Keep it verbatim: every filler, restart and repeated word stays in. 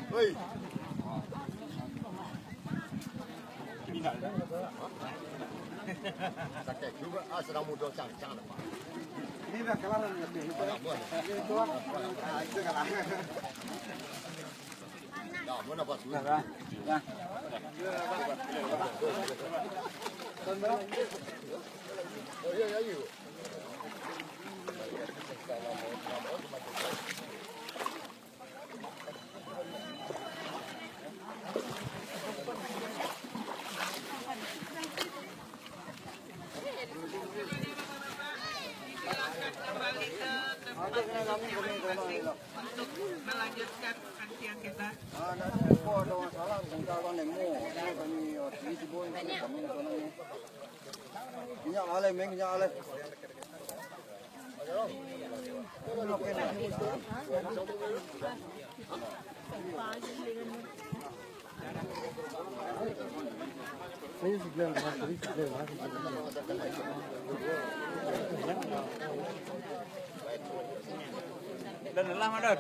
Hoi. Sakit juga, ah, sedang muda cang-cang, Pak. Ini dah kelar, dah. Ini dah kelar. Ah, itu kalah. Dah, mana Pak? Dah, dah. Dah. Oh, iya, iya, iya. Silakan kembali ke tempat duduk masing-masing untuk melanjutkan makan siang kita. Minyak alai, Meng, minyak alai. Dan lelah, Madon.